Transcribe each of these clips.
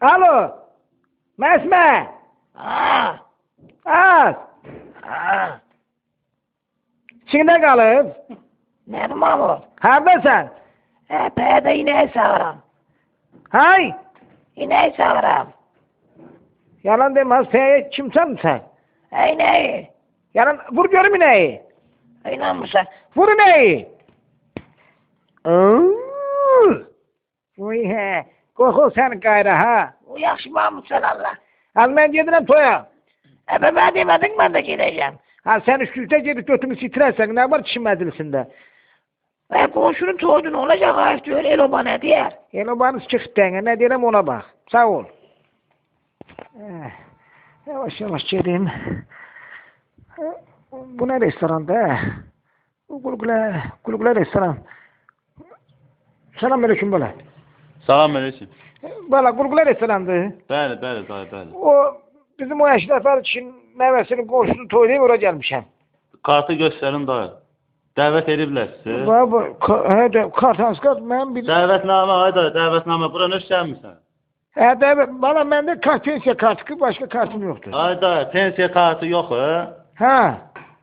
Alo. Məsmə. Ha. Az. Ha. Çində qalıb. Nədir Mahmud? Hardasan? Pəyədə inəyi sağıram. Hay. İnəyi sağıram. Yalan demez. Pəyə kimsən sən? İnəyi. Yalan vur görüm inəyi. İnanmırsan. Vur inəyi. Uy he. Qorxu sən qayra ha. O yaxşı Mahmud sən Allah. Al mən gedirəm toya. Əbə mən demədin mən də gedəcəm. Ha sən üstüzdə gedib götümü sitirərsən, nə var kişi məclisində? Və qonşunun toydu nə olacaq ayıf deyil, el oba nə deyər? El obanı çıx dənə, nə deyirəm ona bax. Sağ ol. Yavaş yavaş gedim. Bu nə restoranda? Qulqula, Qulqula restoran. Salam aleyküm bala. Salam aleyküm. Bala, Qulqula restorandır. Bəli, bəli, dayı, bəli. O bizim o Əşrəfəli kişinin nəvəsinin qonşusu toylayıb ora gəlmişəm. Kartı göstərin dayı. Dəvət ediblər sizi. Baba, hə də kart hansı kart? Mənim bir Dəvətnamə ay dayı, dəvətnamə. Bura nə gəlmisən? Hə də bala məndə kart pensiya kartı, başqa kartım yoxdur. Ay dayı, pensiya kartı yox, hə? Hə.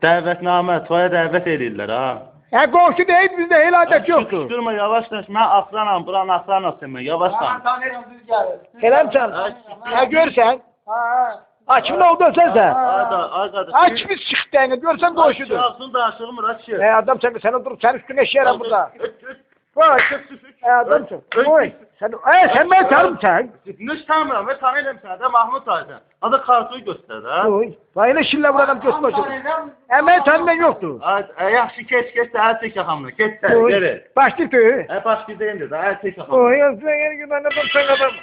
Dəvətnamə, toya dəvət edirlər ha. Hə qonşu deyil, bizdə elə adət yoxdur. Durma, yavaş danış. Mən axranam, buranın axranasıyam mən. Yavaş danış. Eləmsən? Hə görsən? Ha kimin oldu sən sən? Ay dayı, ay qardaş. Ha kimi çıxdı dənə, görsən qonşudur. Ağzını danışığım, ra kişi. Hə adam sən sən durub sənin üstünə eşəyərəm burada. Vay, hə adam sən. Oy, sən sən məni tanımsan? Nə tanımıram, mən tanıyıram səni də Mahmud dayıdan. Adı kartı göstər də. Oy, vay elə şillə vuran götürmə. Hə məni tanıyan yoxdur. Ay, yaxşı keç, keç də əl çək yaxamdan. Keç də, Oy, geri. Başlıqdır. Hə, baş gideyim də, əl çək yaxamdan. Oy, sen yeni gün anladım sen adam.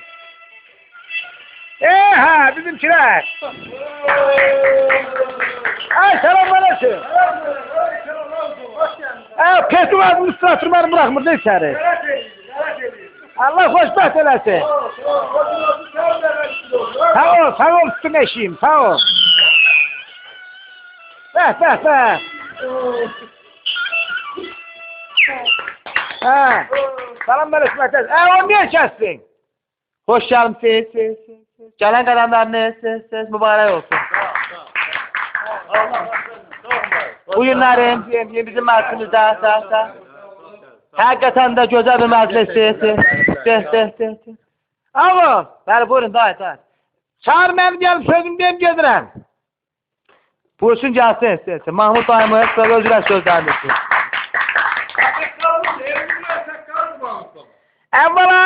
Ha bizimkiler. Ay selam aleyküm. Petu adını üstüne bırakmır ne içeri. Allah hoşbəxt eləsin. Sağ ol, sağ ol üstüne eşiyim, sağ ol. Bəh, bəh, bəh. Hə, salam aleyküm. Onu niyə kəsdin? Hoş gəlmisiniz. Gələn qədəmləriniz mübarək olsun. Bu günlərim bizim məclisimizdə həqiqətən də gözəl bir məclisdir. Alo. Bəli, buyurun, dayı, dayı. Çağır mənim gəlib sözüm deyim gedirəm. Buyursun, gəlsin. Mahmud dayımız belə özünə sözlərini. Əvvəla,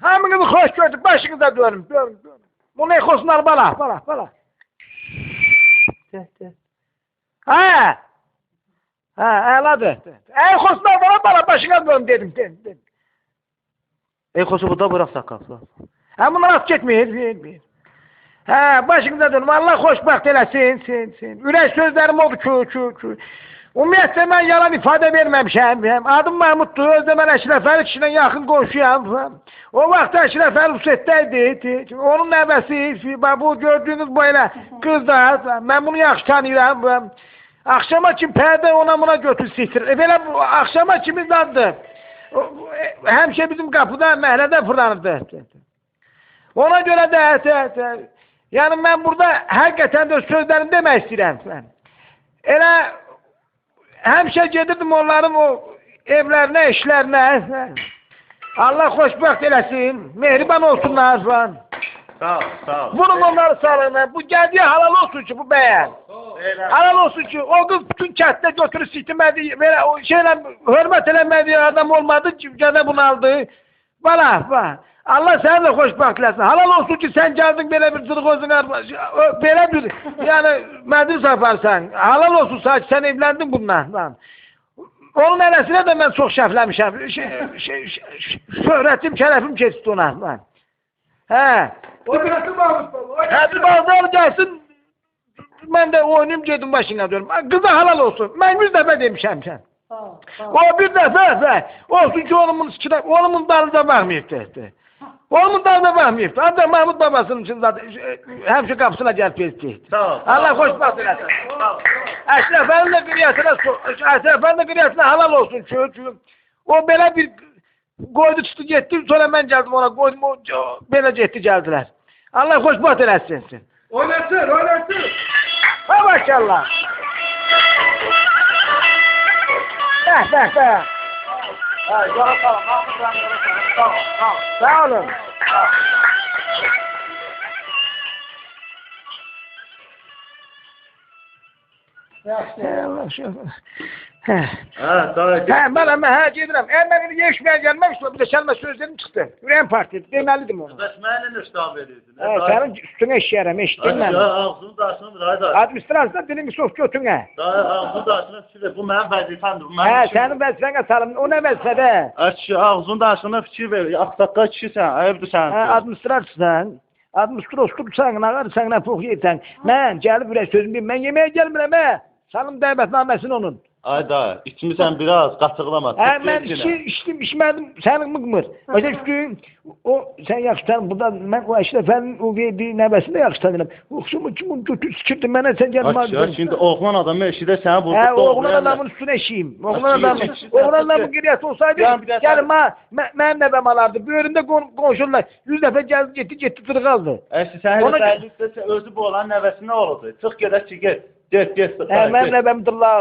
hamınızı xoş gördük, başınıza dönüm, dönüm, dönüm. Bunu exosunlar bala, bala, bala. Hə, hə, əladır. Exosunlar bala, bala, başına dönüm dedim, dedim, dedim. Exosu burada bırax saqqal. Hə, bunlar az getmir, bir. Hə, başınıza dönüm, Allah xoşbəxt eləsin, sin, sin. Ürək sözlərim oldu ki. Ümumiyyətlə, mən yalan ifadə verməmişəm. Adım Mahmuddur, özdə mən Əşrəfəli kişilə yaxın qonşuyam. O vaxt Əşrəfəli Hüseyddə idi. Onun nəvəsi, bu gördüyünüz bu elə qız da, mən bunu yaxşı tanıyıram. Axşama kimi pərdə ona buna götür siktir. Belə axşama kimi zaddır. Həmişə bizim qapıda, məhəllədə fırlanırdı. Ona görə də, yəni mən burada həqiqətən də sözlərimi demək istəyirəm. Elə həmişə gedirdim onların o evlərinə, işlərinə. Allah xoşbəxt eləsin, mehriban olsunlar. Sağ ol, sağ ol. Vurun onları sağlığına. Bu gəldiyi halal olsun ki, bu bəyə. Halal olsun ki, o qız bütün kənddə götürüb siktirmədi, belə o şeylə hörmət eləmədiyi adam olmadı ki, gədə bunu aldı. Bala, bala. Allah səni də xoşbəxt eləsin. Halal olsun ki, sən gəldin belə bir cırıq özünə, belə bir, yəni məclis aparsan. Halal olsun sanki sən evləndin bununla. Onun eləsinə də mən çox şəfləmişəm. Şöhrətim, şərəfim keçdi ona. Hə. Hə, bir bazar gəlsin, mən də oynayım, gedim başına dönüm. Qıza halal olsun. Mən 100 dəfə demişəm sən. O bir dəfə, olsun ki, oğlumun dalınca baxmayıbdır. Oğlumun dalına baxmayıbdır. Ancaq Mahmud babasının üçün həmişə qapısına gəlib getdi. Allah xoşbəxt eləsin. Əşrəfənin də qiriyyətinə halal olsun ki, o belə bir Qoydu çıxdı getdi, sonra mən gəldim ona, qoydum, o, belə getdi gəldilər. Allah xoşbəxt eləsin. Oynasın, oynasın. Ha maşallah. Bəh, bəh, bəh. Hə, yola salın, Mahmud dayı yola salın. Sağ ol, sağ ol. Sağ olun. Yaxşı, Allah şükür. Hə. Hə, dayı. Hə, mən hə gedirəm. Mən indi yeyişməyə gəlməmişdim, bir də kəlmə sözlərim çıxdı. Ürəyim partlaydı, deməlidim onu. Bəs mənə nə ştab edirdin? Hə, sənin üstünə işləyərəm, eşitdin Hə, məni. ağzını daşını bir ay dayı. Administrasiya dilini sox götünə. Dayı, ağzını daşına fikir ver. Bu mənim vəzifəmdir, bu mənim Hə, işimdir. sənin vəzifənə salım. O nə vəzifə də? Ay kişi, ağzını daşına fikir ver. Ağsaqqal kişisən, ayıbdır sənin. Hə, administrasiyasan. Administrastursan, nağarsan, nə pox yeyirsən. Mən gəlib ürək sözümü deyim, mən yeməyə gəlmirəm, hə. Salım dəvətnaməsini onun. Ay dayı, içmisən biraz, qatıqlama. Hə, Çıx mən get içi, yenə. içdim, içmədim, sənin mıqmır. Başa düşdün? O, sən yaxşı tanı, burada mən o Əşrəfənin o verdiyi nəvəsini də yaxşı tanıyıram. Oxşamı kim onu götür sikirdi mənə, sən Ay gəlmə. kişi, ay şimdi oğlan adamı eşidə səni vurdu. Hə, oğlan adamın üstünə işiyim. Oğlan Ay, adamın, kişi, oğlan adamın qiriyyəti olsaydı, Yəni bir də sən- gəlin ha, mənim nəvəm alardı. Böyründə qonşular 100 dəfə gəldi, getdi, getdi, dırğaldı. Ay kişi, sən Ona- elə bəllidirsə, özü bu olan nəvəsi nə olacaq? Çıx gedək ki, get. Get, get. Hə, mənim nəvəm dırlağı.